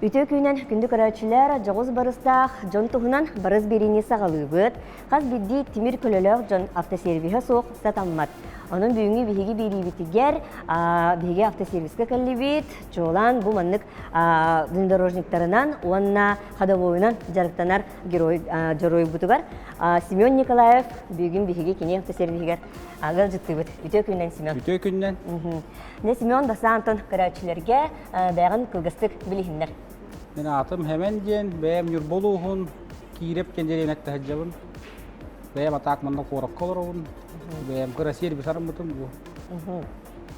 Үтүө күнэн күндү көрөөччүлэр, дьоҕус барыстаах дьон туһунан барыс биэриини саҕалыыбыт. Хас биирдии тимир көлөлөөх дьон автосервиһэ суох сатаммат. Онон бүгүҥҥү биһиги биэриибитигэр биһиги автосервиска кэллибит. Чуолаан бу маннык внедорожниктарынан уонна ходовойунан дьарыктанар герой дьоруойбутугар Семен Николаев бүгүн биһиги кини автосервиһигэр ыалдьыттыыбыт. Үтүө күннэн, Семен. Үтүө күннэн. Не Семен Дасан Антон көрөөччүлэргэ бэйэҕин кылгастык билиһиннэр. Мин аатым Хэмэн диэн, бэйэм Ньурба улууһун Киирэп диэн дэриэбинэттэ сылдьабын. Бэйэм атаак манна куоракка олоробун. Бэйэм кыра сервис арыммытым бу.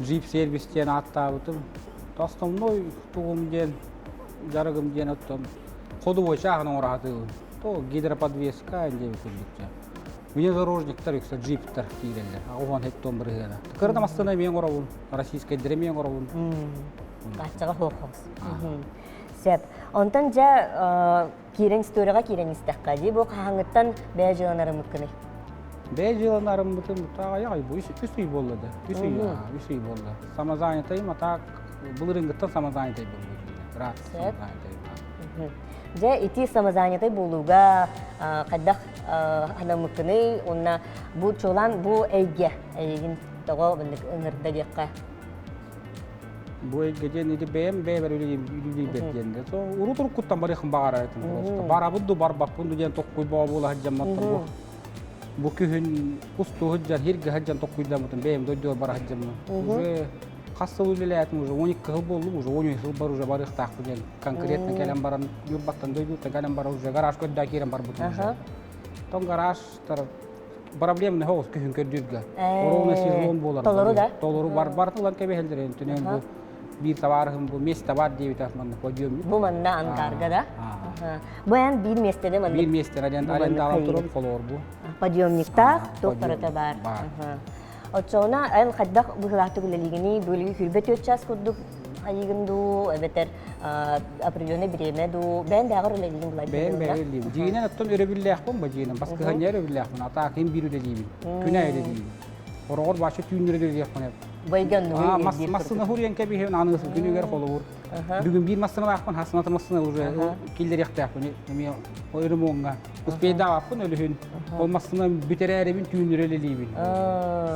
Джип сервис диэн ааттаабытым. Основной тугум диэн, дьарыгым диэн оттон ходовой чааһын оҥоро сатыыбын. То гидроподвеска диэбит курдук. Внедорожниктар үксэ джиптар киирэллэр. Оҕон хеттон бырыһыана. Кырда массыына эмиэ оҥоробун, российскайдары эмиэ оҥоробун. Хааччаҕа суох Сөп. Онтон дьэ киирэн историяҕа киирэн истэххэ дии бу хаһааҥҥыттан бэйэ дьыалан арыммыккыный? Бэйэ дьыалан арыммытым аҕыйах ый бу үс ый буолла да. Үс ый үс ый буолла. Самозанятыйым а так былырыыҥҥыттан самозанятай буолбут. Рад самозанятай. Дьэ ити самозанятай буолууга хайдах анаммыккыный уонна бу чуолаан бу эйгэ эйигин тоҕо ыҥырда диэххэ? Бу эйгэ диэн ити бэйэм бэйэбэр үлэлиибэр диэн да. Урут уруккуттан барыахым баҕарар этим просто. Барабын ду барбаппын ду диэн токкуй боо буола сылдьамматтан бу бу күһүн кустуу сылдьан хиргэ сылдьан токкуйдаммытым бэйэм дойдубар бара сылдьаммын. Уже хас сыл үлэлээтим уже 12 сыл буоллум уже 13 сыл бар уже барыахтаахпын диэн конкретно кэлэн баран Ньурбаттан дойдуттан кэлэн баран уже гараж көрдөө киирэн барбытым уже. Том гаражтар проблемный соҕус күһүн көрдүүргэ. Ровно сезон буолар. Толору да? Толору бар бар тылан кэбиһэллэр түнэн бу биир табаарыһым бу место бар диэбитэ манна подъемник. Бу манна ангарга да? Бу эн биир миэстэде манна. Биир миэстэде диэн арендаалан туран холоор бу. Подъемниктаах туох барыта бар. Оччоҕуна эн хайдах быһыылаахтык үлэлиигиний? Бөлүгү сүүрбэ түөрт чаас курдук хайыгын дуу, эбэтэр определенное бириэмэ дуу, бэйэн бэйэҕэр үлэлиигин булай Бэйэм бэйэм үлэлиибин. Дьиҥинэн оттон өрөбүллээхпин ба дьиҥинэн. Баскыһанньа өрөбүллээхпин. Атаа ким биир үлэлиибин. Күнэ үлэлиибин. Хороҕор бааччы түүннэри үлэлиэхпин эп. Бойгон Массыына хуруйан кэбиһэбин аныгыс күнүгэр холобур. Бүгүн биир массыыналаахпын, хасыната массыына уже киллэриэхтээхпин. Эмиэ ремоҥҥа. Успейдаабаппын өлүһүн. Ол массыына бүтэрээрибин түүннүрэ үлэлиибин.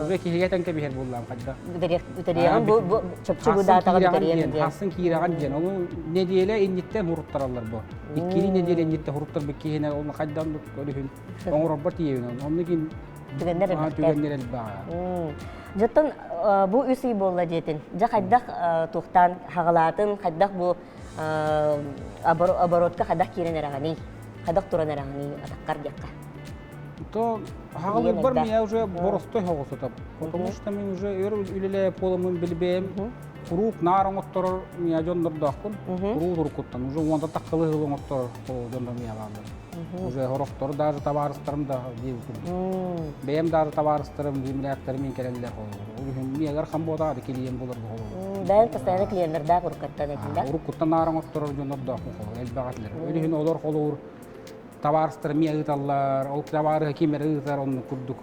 Уже киһигэ этэн кэбиһэр буоллаам хайда. Бүтэриэҕин бу бу чопчу бу даатаҕа бүтэриэм диэн. Хассын киирэҕин диэн. Ону нэдиэлэ инниттэн хуруттараллар бу. Иккини нэдиэлэ инниттэн хуруттарбыт киһинэ ол хайдан өлүһүн оҥорорбор тиийэбин. Онну кин түгэннэр элбэхтэр. Түгэннэр элбэҕэ. Дьоттон бу үс ый буолла диэтин. Дьэ хайдах туохтаан хаҕалаатын, хайдах бу оборотка хайдах киирэн эрэҕиний? Хайдах туран эрэҕиний атаххар диэххэ? То хаҕалыырбар меня уже боростой хоҕусутап. Потому что мен уже өр үлэлээ буоламмын билбэйим. Куруук наар оҥотторор меня дьоннордоохпун. Куруук уруккуттан уже уонта таххылы хыл оҥотторор дьоннор меня бааллар. Уже хорохтору даже табаарыстарым да диэбит курдук. Бэйэм даже табаарыстарым, земляктарым мин кэлэллэр холобур. Ол иһин миэгэр хам буотаҕа клиент булар холобур. Бэйэм постоянно клиеннэрдээх уруккаттан этин да? Уруккуттан наар оҥотторор дьоннордоохпун холобур, элбэх этилэр. Ол иһин олор холобур табаарыстар эмиэ ыыталлар, ол табаарыһы ким эрэ ыытар оннук курдук.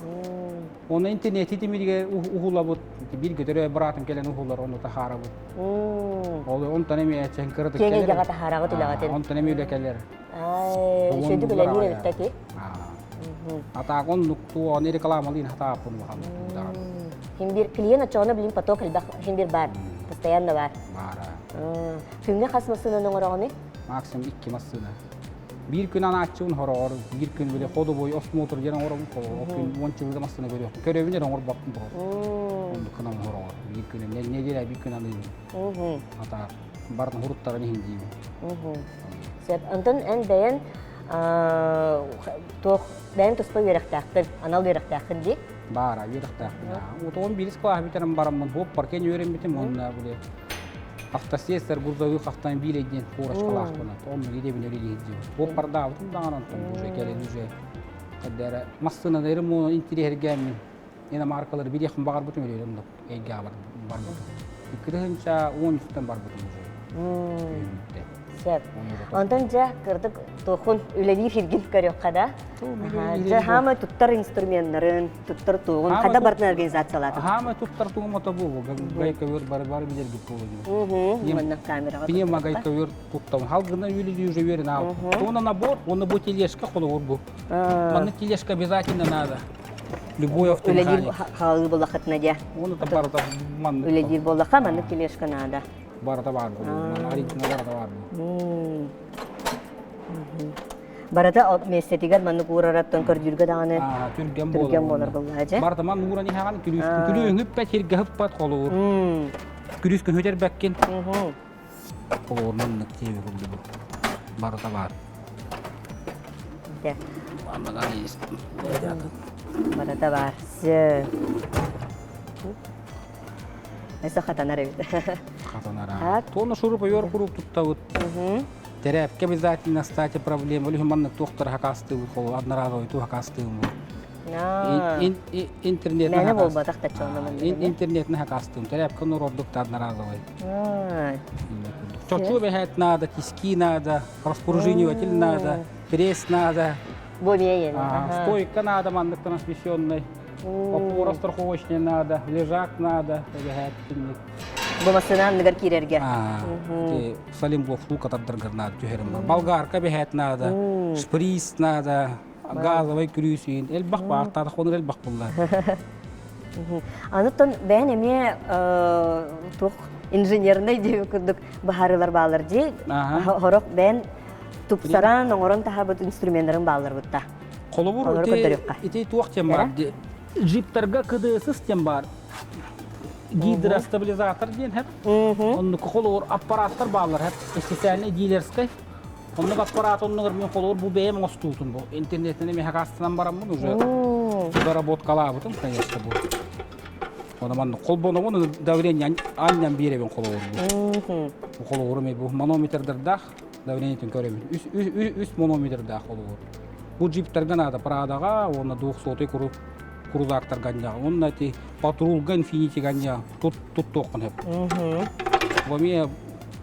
Оны интернети тимиргэ уһулабыт, биир көтөрө быраатым кэлэн уһулар, ону таһаарабыт. Ол онтон эмиэ чэн кыратык кэлэр. Киэҥ эйгэҕэ таһаараҕыт үлэҕитин. Онтон эмиэ үлэ кэлэр. Үчүгэйдик үлэлиир эбит Атаак оннук туоҕун рекламалыын хатааппын улахан даҕаны. Хин бир клиент оччоҕуна билин поток элбэх хин бир бар. Постоянно бар. Баара. Күҥҥэ хас массыынаны оҥороҕуный? Максимум икки массыына. Биир күн анааччыбын хороҕор, биир күн били ходовой осмотр диэн оҥоробун холобур күн уон чылыга массыына көрүөхпүн. Көрөбүн эрэ оҥорбоппун тоҕо. Оннук гынан хороҕор. Биир күн нэдиэлэ биир күн аныыбын. Атаак барын хуруттарын иһин диибин. Сөп. Онтон эн бэйэн туох бэйэн туспа үөрэхтээххин, анал үөрэхтээххин дии? Баара, үөрэхтээхпин. Отоҕун биирис кылааһы бүтэрэн бараммын, хуоппар кэн үөрэммитим, уонна били автосестер грузовик автомобилей диэн курочкалаахпын. Онно идэбин үлэлиир диэн. Хуоппардаабытым даҕаны онтон уже кэлин уже каддара массыынаны ремонт интириэһиргээммин иномаркалары билиэхпин баҕарбытым үлэлиир оннук эйгэҕэ барбытым. Икки тыһыынча уон үстэн барбытым уже. Сөп. Онтон дьэ кырдык туохун үлэлиир сиргин көрүөххэ да. Дьэ хаама туттар инструменнарын, туттар туоҕун хада бартын организациялаатын. Хаама туттар тугум ото бу гайковер бары бары билэргит буолуо. Манна камераҕа. Пневмо гайковер туттам. Халгына үлэлии уже уверен аал. Туона набор, уонна бу тележка холобур бу. Манна тележка обязательно надо. Любой автомеханик. Үлэлиир хаалыы буоллахытына дьэ. Уонна барыта маннык. Үлэлиир буоллаха маннык тележка надо. Барыта баар буолуо. Оригинал барыта баар буолуо. Барыта миэстэтигэр маннык уурараттан көрдүүргэ даҕаны түргэн түргэн буолар буоллаҕа дьэ. Барыта маннык ууран иһэҕин күлүүс күлүүһүппэт сиргэ ыппат холуур. Күлүүс көһүтэрбэккин. Холуур маннык тиэби курдук. Барыта баар. Дьэ. Барыта баар. Өссө хатанар эбит. Хатанар. Туонна шуруп-ойор куруук туттабыт. Тэрээпкэ обязательно кстати проблема. Үлүһүн маннык туохтар хакаастыыбыт холу одноразовый туу хакаастыыбыт. Интернет Мээнэ буолбатах да чонно Интернетин хакаастыым. Тэрээпкэ норордук да одноразовый. Чочу бэһэт надо, тиски надо, распоружиниватель надо, пресс надо. Бу эмиэ Стойка надо маннык трансмиссионный. Опора страховочный надо, лежак надо, эбэһээт Бу массыына анныгар киирэргэ. Салим лука тардаргар надо түһэрим бар. Болгарка бэһээт надо, шприц надо, газовый күрүүсүйүн. Элбэх баар, таатахонур элбэх булла. Аны тон бэйэн эмиэ туох инженерный диэби курдук баһарылар баалар дии. Хорох бэйэн тупсаран, оҥорон таһабыт инструменнарын баалар бутта. Холобур, ити туох тем бар? Джиптарга КДС тем бар. Гидростабилизатор диэн хэп. Оннук холобур аппараттар бааллар хэп. Специальный дилерскай. Оннук аппарат оннугар мен холобур бу бэйэм оҥостуутум бу. Интернеттен эми хакастынан бараммын уже доработкалаабытым, конечно, бу. Оны манны холбономун давление аннан биэребин холобур бу. Бу холобуру мен бу манометрдардаах давлениетин көрөбүн. Үс манометрдаах холобур. Бу джиптарга надо Прадаға, уонна двухсотый крузактарга анньаҕа, уонна ити патрулга Инфинитига анньаҕа тут туттуоххун сөп. Бу эмиэ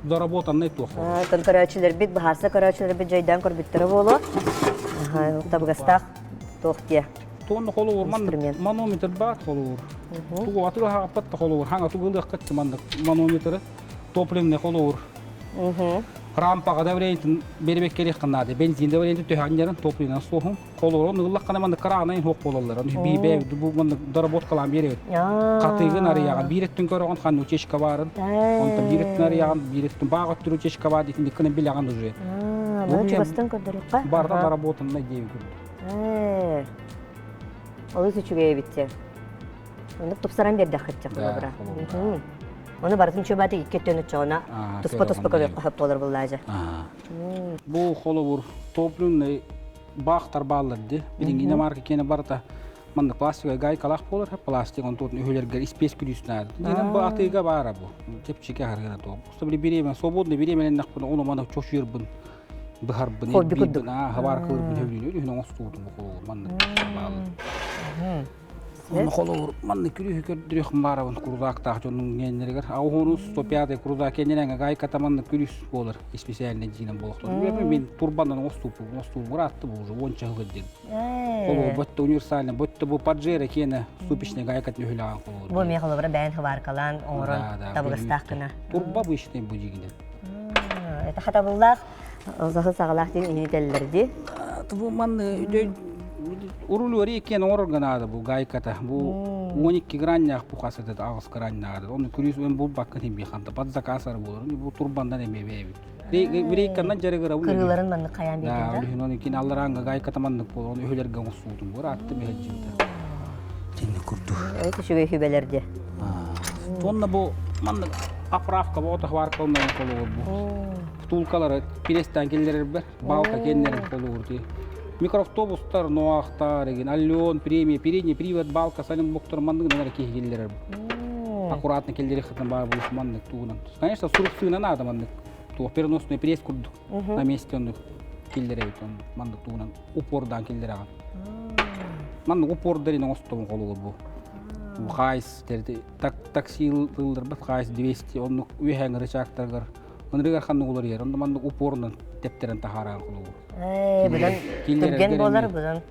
доработанный туох. Тон көрөөччүлэрбит, баһаарса көрөөччүлэрбит дьайдаан көрбүттэрэ буолуо. Табыгастаах туох диэ. Туонна холуур манометр баар холуур. Тугу атыга хааппат да холуур. Хаҥа тугу ылыаххыт маннык манометры топливный холуур. Рампаҕа давлениетын беребеккелиэххин наада. Бензин давлениетын төһө топливнан суохун. Холорон ыллаххына маннык кыраанайын хуох буолаллар. Оны бибе бу маннык доработкалаан биэребит. Хатыгын арыйаҕын биир өттүн көрөҕүн ханна утечка баарын. Онтон биир өттүн арыйаҕын биир өттүн баах өттүн утечка баар итинник гынан билэҕин уже. Маны чугастан көрдөрүөххэ. Барда доработаннай диэби көрдүм. Олус үчүгэй эбит Оннук тупсаран биэрдэххит холобура. Ону барытын чуобааты икки өттүн оччоҕуна туспа-туспа көрүөххэ сөп буолар буллаажа. Бу холобур топливный баахтар бааллар ди. Билиҥҥи иномарка киэнэ барыта манна пластиковай гайкалаах буолар, пластик онтуотун үһүлэргэр испиэс күлүүс наада. Динэн бу атыыга баара бу. Чэпчэки аһаргына туох. Просто били бириэмэ свободный бириэмэлэннэхпинэ ону маны чочуйарбын быһарбын, Хобби курдук. хабар кылырбын сөбүлүүнү үһүн оҥостуутум бу холобур маннык бааллар. Онно холобур маннык күрүһү көрдөрүөхүм баарабын крузактаах дьоннун геннеригэр. Ауһуну 105 крузак кеннереңе гайката маннык күрүс буолар исписээлинэ дьиинэн буолуохтун. Мен турбандан оҥостууппун, оҥостуубур атты бу уже уонча сыл диэн. Холобур ботто универсальный, ботто бу Паджеро киэнэ ступичный гайкатын үһүлэҕэн холобур. Бу эмиэ холобура бэйэн хыбааркалаан оҥорон табыгастаах гына. Турба обычный бу дьигинэн. Это хатабыллаах Саһыл саҕалаах диэн иһини этэллэр дии. Бу манны урулуори иккиэн оҥорорго наада бу гайката. Бу 12 граннях бу хасыта аҕыс граннаада. Оны күрүс өн булбакка тимби ханта под заказ ары болор. Бу турбандан эме бэбит. Рейканнан жарыгыра бу. Кырыыларын маннык хайаан биэрдин да? Үлүһүн оны кин аллараанга гайката маннык болор. Оны үһүлэргэ оҥостуутун бур атты бэһэджимте. Тинни курду. Ой үчүгэй хүбэлэр дии. Тонна бу маннык оправка бу отохвар колнон колугур бу. Втулкалары пресстан киллэрэрбэр, балка кеннерин холуур дии. Микроавтобустар, ноахтар, эгин, Аллион, премия, передний привод, балка, салим буктар манныгынан эрэ киһи киллэрэр. Аккуратно киллэриэххитин баар буолуох маннык тугунан. Конечно, сурук надо маннык. Туох переносной пресс курдук на месте оннук киллэрэбит маннык тугунан упордаан киллэрэҕин. Маннык упордарин оҥостубун холуур бу. Хайс такси ылларбат хайс 200 оннук үөһээҥи рычагтаргар. Ынырыгар ханнык уларыйар, онно маннык упорунан тэптэрэн таһааран холобур. Ээ, быдан түргэн буолар, быдан.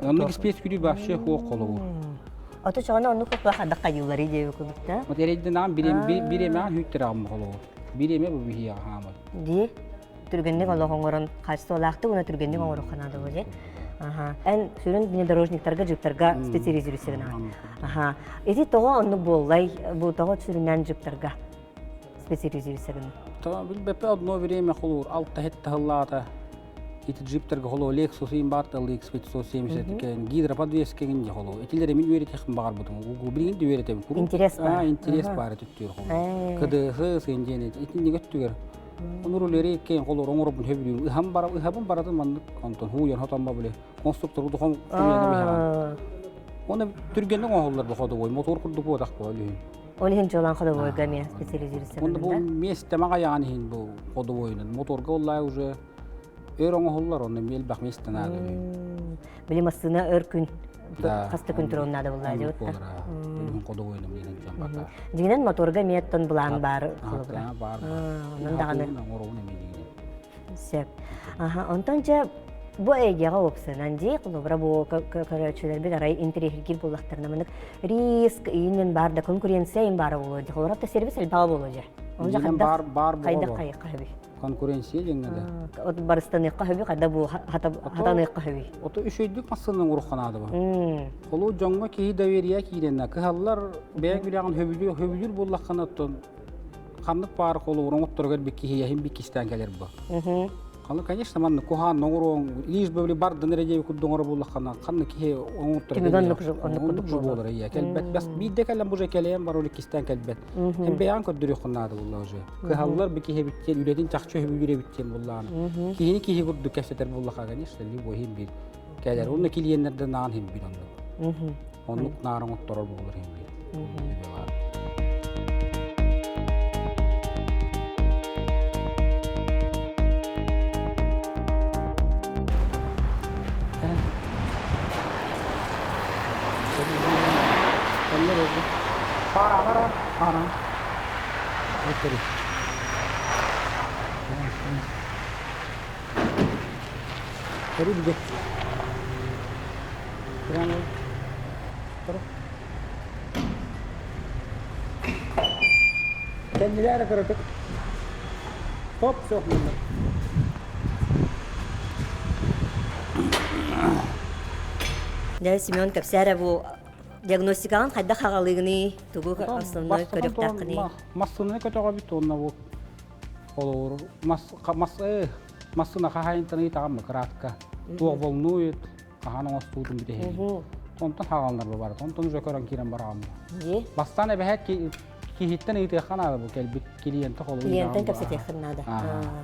Оннук испиэс күлүү вообще хуох холобур. Ото чоҕоно оннук куппа хадах хайыылары диэби кубутта. Вот эрейден биремэҕин хүүттэр аҕам холобур. Биреме бу биһиэҕэ хаамар. Ди түргэнник олох оҥорон хаачыстыбалаахтык уонна түргэнник оҥоруохха наада буолуо. Аха. Эн сүрүн внедорожниктарга, джиптарга специализируйсыгын. Аха. Ити тоҕо оннук буоллай? Бу тоҕо сүрүннээн джиптарга специализируйсыгын? Билбэппэ одно время холуур алта хетте хыллаата ити джиптерге холоо Lexus им баар LX 570 кен гидроподвеска гин холоо итилер мин үөрэтихин баҕарбытым угу билигин да үөрэтэбин интерес бар интерес бар түттүр холоо КДС сын диэн итинник өттүгэр Онур үлэри иккиэн холоор оҥоробун хөбүлүүм ыһам бара ыһабын баратын маннык онтон хууйан хотон били конструктор удухон хууйан биһаҕан Оны түргэнник оҥоһуллар бу ходовой мотор курдук буотах бу олүһүн. Ол иһин дьолан ходовойга эмиэ специализируется. Онда бу месте маҕайаҕан иһин бу ходовойунан моторга оллай уже өр оҥоһуллар онно элбэх месте наада. Били массыына өр күн хас да күн туран наада буллаа дьэ ходовойунан билин дьон бата. Дьиҥинэн моторга эмиэ оттон былаан баар холобура. Баар. Онон даҕаны. Сөп. Аха, онтон дьэ бу эйгэҕэ уопсанан дии, холобура бу көрөөччүлэрбит арай интэриэһиргиир буоллахтарына маннык риск иинин баар да конкуренция иин баара буолуо дии. Холобура автосервис элбэҕэ буолуо дьэ. Ол дьэ хайдах баар хайдах хайыахха сөбүй? Конкуренция диэҥҥэ да. От барыстаныахха сөбүй, хайда бу хатаныахха сөбүй? Ото үчүгэйдик массыынаны оҥоруохха наада бу. Холуу дьоҥҥо киһи доверие киирэннэ кыһаллар бэйэҥ үлэҕин хөбүлүүр хөбүлүүр буоллаххына оттон ханнык баар холобур оҥотторугар биккиһийэһин биккистээн кэлэр бу. Ханна, конечно, манна куһаан оҥоруоҥ, лишь бы бардын эрэ диэби курдук оҥоро буоллаххына, ханна киһи оҥотторо Түмүгэн оннук курдук буолар ийэ. Кэлбэт, бас биирдэ кэлэн бу же кэлэйэн бар ол иккистээн кэлбэт. Эн бэйэҕин көрдөрүөххүн наада буолла уже. Кыһаллар бу киһи эбиттиэн, үлэтин чахчы өһүбүлүүр эбиттиэн буоллаҕына. Киһини киһи курдук кэпсэтэр буоллаха, конечно, любой иһин биир кэлэр. Онно клиеннэрдэ наан иһин биир оннук. Оннук наар оҥотторор буолар иһин биир. Кэннилэрэ кыратык. Топ суох Дьэ, Семен, кэпсээрэ бу диагностикаҕын хайдах хаҕалыыгыный, тугу основной көрүөхтээххиний? Массыынаны көтөҕөбүт уонна бу холобур мас мас массыына хаһаайынтан ыйытаҕын кыраатка туох волнует хаһан оҥостуутун бүтэһигин. Онтон хааланнар бу барыта. Онтон уже көрөн киирэн бараҕын. Бастаан эбэһээт киһиттэн ыйытыахха наада бу кэлбит клиенты холобур. Клиентэн кэпсэтиэххин наада.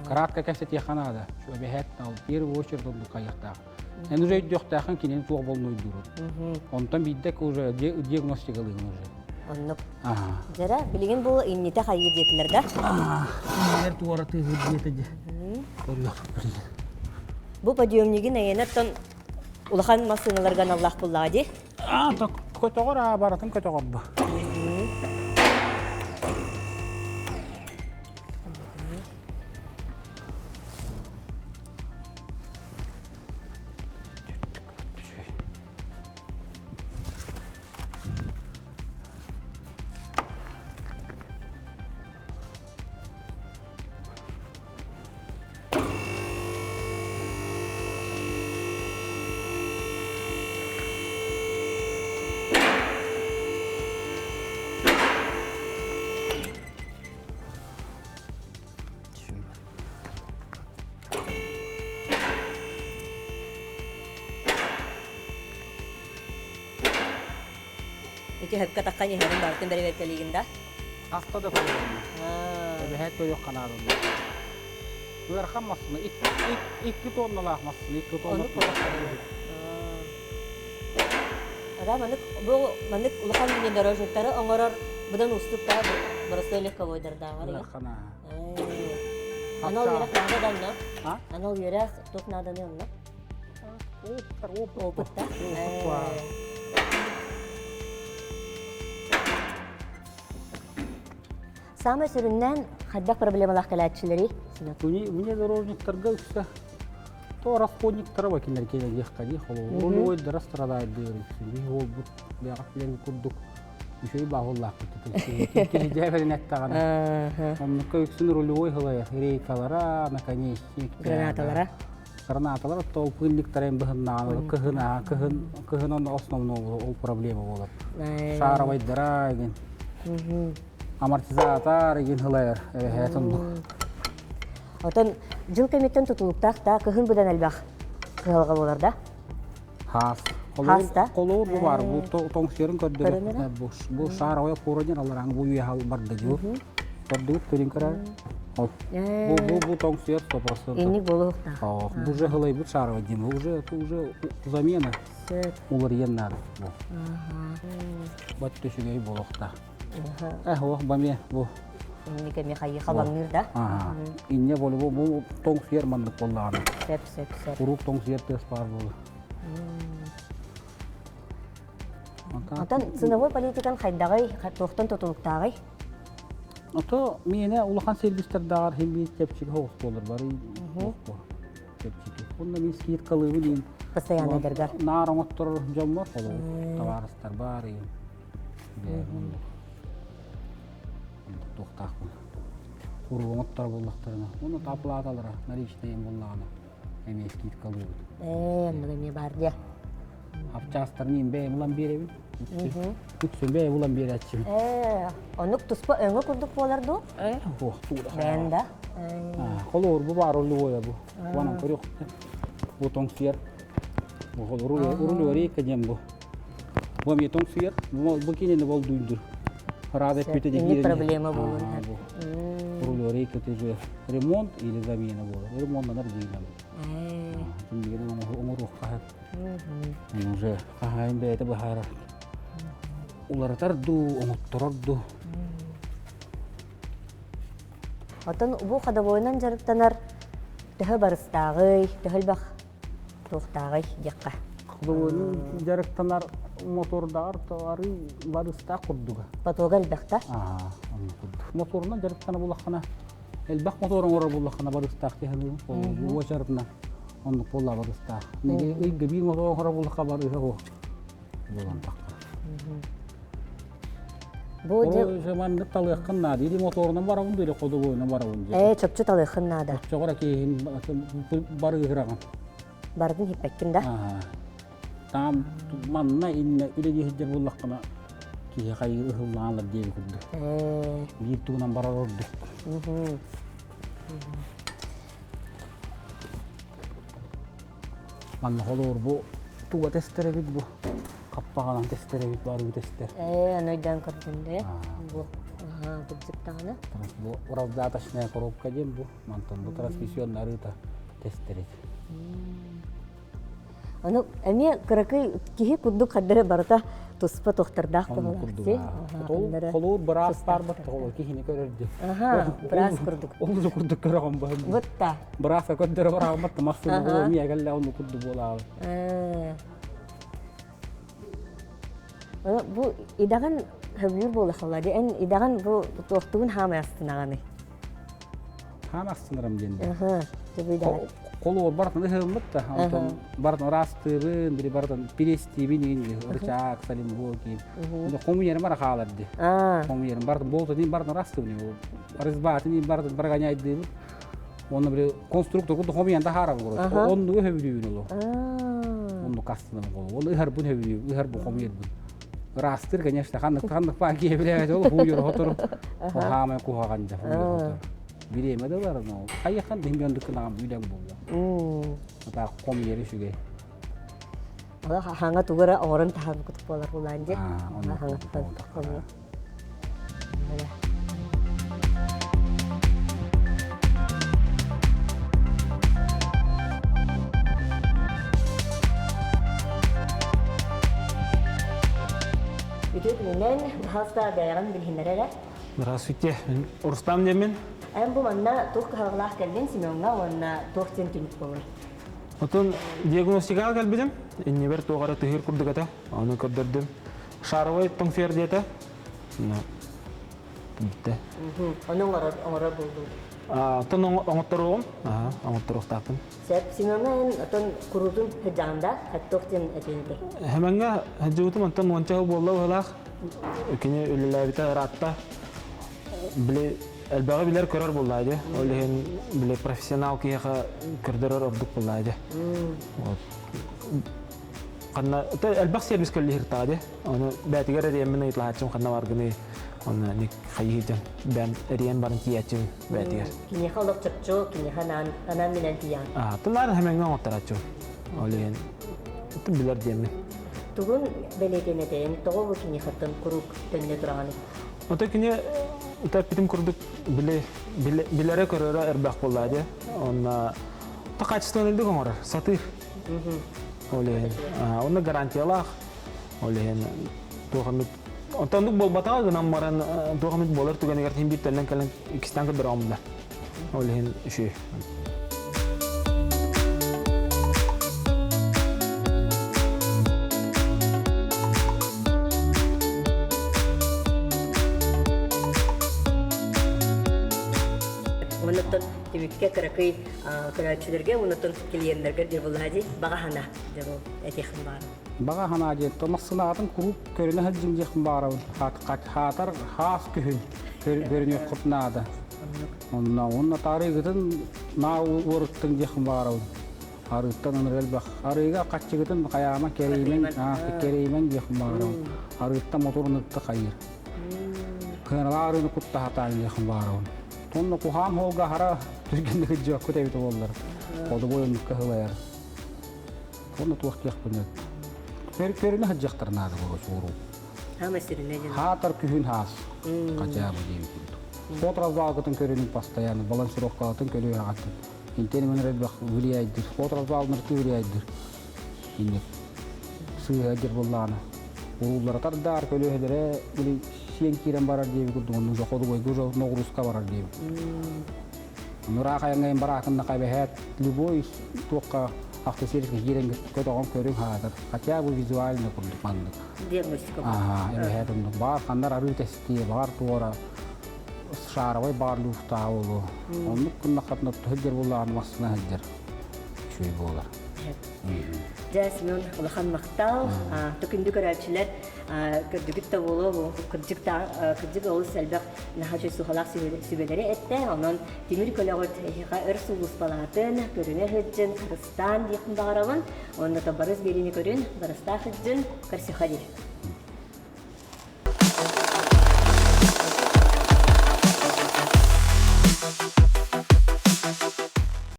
Кратко кэпсэтиэххэ наада. Эбэһээт в первую очередь оннук хайыахтаах. Эн уже өйдүөхтээххин кинини туох болнуйдуурун. Онтон биирдэ уже диагностикалыыгын уже. Оннук. Дьэрэ, билигин бу иннитэ хайыыр диэтилэр да? Иннилэр туора тыыһыр диэтэ дьэ. Көрүөх билигин. Бу подъемнигин эйэнэттэн улахан массыыналарга аналлаах буллаҕа дии. Аа, көтөҕөр аа, барытын көтөҕөр бу. Ити хөпкө таххан иһэрин барытын бэрэбиэркэлиигин да? Хаста да көрөбүн. Эбэһээт көрүөх ханаадылла. Ыарахан массыына, 2 тонналаах массыына, 2 тонна. Ада маннык бу маннык улахан внедорожниктары оҥорор быдан уустук да боростуой легковойдардааҕар. Ыарахан Анал үөрэх наада да онно? Анал үөрэх туох нааданы онно? Опыт, опыт. Саамай сүрүннээн хайдах проблемалаах кэлээччилэрий? Внедорожниктарга үксэ то расходниктара ба кинилэр кэлиэххэ дии холобур рулевойдара страдайдыыр үксүн биһи уолбут бэйэҕит билэрин курдук үчүгэй баахуллаахпыт киһи дьээбэрин эттэҕинэ оннукка үксүн рулевой хылайар рейкалара наконечник гранаталара гранаталар оттол пыльниктарын быһыннаҕына кыһын кыһын кыһын онно основной ол проблема буолар шаровайдара игин амортизатор игин хылайар эбэһээт оннук. Отон дьыл кэмиттэн тутулуктаах да кыһын быдан элбэх кыһалҕа буолар да? Хаас. Хаас да? Холуур бу бар, бу тоҥсуйарын көрдөрөр. Бу шаровая опора диэн аллараҥы бу үөһэ барда дьу. Көрдүгүт көрүн көрөр. Бу бу бу тоҥсуйар 100%. Инник буолуохтаах. Бу уже хылайбыт шаровая диэн, уже уже замена. Уларыйан наада. Бат үчүгэй буолуохтаах. Э, ох, баме бу. Инник эми хайы халаҥныыр да? Инне болу бу бу тоҥ сиэр маннык боллаҕына. Сөп, сөп, сөп. Куруук тоҥ сиэр тыас баар буолу. Отон ценовой политикан хайдаҕый, туохтан тутулуктааҕый? Ото миэнэ улахан сервистэрдааҕар хин биир чэпчэки соҕус буолар бары чэпчэки. Онно мин скидкалыыбын диэн. Постоянныйдаргар. Наар оҥотторор дьоммор холобур табаарыстар баар Туохтаахпын. Куруоҥоттор буоллахтарына, уонна оплаталара наличные буоллаҕына эмиэ скидкалыыбыт. Ээ, оннук эмиэ баар дии. Апчаастарын иин бэйэм ылан биэрэбин. Үксүн бэйэм ылан биэрээччибин. Ээ, оннук туспа өҥө курдук буолар дуу? Ээ, суох, туура. Бэйэн да? Холобур, бу баар рулевое бу. Уонан көрүөх. Бу тоҥсуйар. Бу рулевой диэн бу. Бу эмиэ тоҥсуйар, бу кинини болдуйдур. Рада эппитэ Инник проблема буолуон Рулевой уже ремонт или замена буолар. Ремонтанар диинэн. Кинигин оҥоруохха уже хаһаайын бэйэтэ быһаарар. Уларытар дуу, оҥотторор дуу. Оттон бу ходовойунан дьарыктанар төһө барыстааҕый, төһө элбэх туохтааҕый диэххэ. Ходовойунан дьарыктанар мотордааҕар арыы барыстаах курдуга. Потога элбэх да? Аа, оннук курдук. Моторунан дьарыктана буллаххына, элбэх мотор оҥорор буллаххына барыстаах киһи уочаратынан оннук буолла барыстаах. Ыйга биир мотор оҥорор буллахха барыһа суох буолан таххар. Бу дьэ маннык талыаххын наада. Или моторунан барабын или ходовойунан барабын дии. Ээ, чопчу талыаххын наада. Оччоҕор киһин барыыһыраҕын. Бардын хиппэккин да? Там манна иннэ үлэлии сылдьар буоллаххына киһи хайыы ыһыллаалар диэби курдук. Биир тугунан барар ордук. Манна холуур бу туга тестер эбит бу. Хаппаҕанан тестер эбит барыы тестер. Ээ, аны өйдөөн көрдүм де. Бу кырдьык даҕаны. Бу раздаточная коробка диэн бу. Мантан бу трансмиссионный арыыта тестер эбит. Ону эмиэ кыракый киһи курдук хардары барыта туспа туохтардаах буолаахчы. Холуур быраас баар тоҕо киһини көрөрдү. Аха, быраас курдук. Ол курдук көрөҕүн баһын. Бутта. Бырааска көрдөрө барааммат массыына буолуо миэ кэллэ онну курдук буолаабы. Бу идэҕин сөбүлүүр буолахалла ди эн идэҕин бу туохтугун хаамай астынаҕыный? Хаан астынарым диэн. Холуор барытын ыһыллыбыт да, онтон барытын ыраастыыбын, били барытын перестиибин иин рычаг, салимбол киин. Хомуйарым бара хаалар ди. Хомуйарым барытын болтун барытын ыраастыыбын. Рызбаатын барытын барганяйдыыбын. Онно били конструктор курдук хомуйан таһаарабын короче. Оннугу хөбүлүүбүн олу. Оннук астынабын олу. Оны ыһарбын хөбүлүүбүн, ыһарбын хомуйарбын. Ыраастыыр, конечно, ханнык ханнык баа киһи билээт ол хууйар хотору. Хаамай куһаҕан дьа хууйар хотору. Бириэмэ да бар, но хайахан динген дыкынаҕам үлэм буолла. Ата хомуйар үчүгэй. Хаҥа тугу эрэ оҥорон таһаарбыт буолар булаан дии. Хаҥаттан хомуйар. Үтүө күнүнэн, баһаалыста бэйэҕин билиһиннэр эрэ. Здравствуйте, Рустам диэммин. Эн бу манна туох кыһалҕалаах кэллиҥ Семеҥҥа уонна туох диэн түмүк буолар? Отон диагностикаҕа кэлбитим. Иннибэр туох эрэ тыһыыр курдук этэ. Ону көрдөрдүм. Шаровой тоҥсуйар диэтэ. Бүттэ. Ону оҥорор оҥорор буоллуҥ. Оттон оҥотторуоҕум. Оҥотторуохтаахпын. Сөп. Семеҥҥа эн отон куруутун сылдьаҕын да? Хаттох диэн этиэн этэй? Хэмэҥҥэ сылдьыбытым онтон уонча сыл буолла быһыылаах. Кини үлэлээбитэ ыраатта. Били элбэҕи билэр көрөр буоллаа дии. Ол иһин били профессионал киһиэхэ көрдөрөр ордук буоллаа дии. Вот. Ханна элбэх сервис көллиһиртаҕа дии. Ону бээтигэр эриэммин ыйыталаһааччым ханна баргыный онно ник хайыһыытын бэм эриэн баран тиийээччим бээтигэр. Киниэхэ олох чопчу, киниэхэ анаан анаан минэн тиийэҕин. Аа, тыллаар хэмэҥҥэ оҥотторааччым. Ол иһин билэр диэммин. Тугун бэлиэтиэн этэйин, тоҕо бу киниэхэттэн куруук төннө тураҕыный? Ото кини эппитим курдук билэрэ көрөрө элбэх буоллаа дии. Онно та качественныйдык оҥорор, сатыыр. Ол иһин онно гарантиялаах. Ол иһин туох эмит онтоннук буолбатаҕа гынан баран туох эмит буолар түгэнигэр син биир төннөн кэлэн иккистээн көрдөрөҕүм да. Ол иһин үчүгэй. Оннуттан түмүккэ кыракый көрөөччүлэргэ оннуттан клиеннэргэ дьабылаади баҕа хана дьабыл этиэхин баар. Баҕа ханаа диэн то массынаатын куруук көрүнэ сылдьым диэхпин баҕарабын. Хаатар хаас күһүн көрүнүөххүт наада. Онно уонна таарыйгытын наа уоруттуҥ диэхпин баҕарабын. Арыыттан ынырык элбэх. Арыыга хаччыгытын хайаама кэриимэн, кэриимэн диэхпин баҕарабын. Арыыттан мотуорун ытта хайыыр. Кыаналаах арыыны куттаһатаан диэхпин баҕарабын. Онно куһаан хоолга хара түргэнник ыдьыаккыт эбит буоллар. Ходобой оннукка сылайар. Онно туох диэхпин Көрүнэ сылдьахтар наада буолуо суоруу. Хаама сүрүнэ диэн. Хаатар күһүн хаас. Хотя бы диэбит курдук. Хот развалгытын көрүнүн постоянно балансировкалатын көрүө аҕатын. Интен мен элбэх влияйдыр. Хот развалнырты влияйдыр. Инник. Сыыһа дир буллаана. Урууллара тардар көлүөһэлэрэ били сиэн киирэн барар диэбит курдук онну уже ходугойга уже ноҕуруска барар диэбит. Нураах айаҥҥайын бараакынна хайбэһээт любой туохха автосервиска киирэн көтөҕөн көрүҥ хаатар. Хотя бы визуально курдук маннык. Диагностика. Аха, эбэһээт оннук. Баар ханнар арыы тэстиэ, баар туора шаровай баар люфтаа болу. Оннук кыннахатына сылдьар буоллаҕына массына сылдьар. Үчүгэй буолар. Дьэ, Семен, улахан махтал. Төкүндү көрөөччүлэр көрдүгүт да буолуо, кырдьык да кырдьык олус элбэх наһаа үчүгэй суһалаах сүбэлэри эттэ. Онон тимир көлөҕүт эһиэхэ өр сулууспалаатын, көрүнэ сылдьын, харыстаан диэхпин баҕарабын. Уонна да барыс биэриини көрүн, барыстаах сылдьын, көрсүөххэ диир.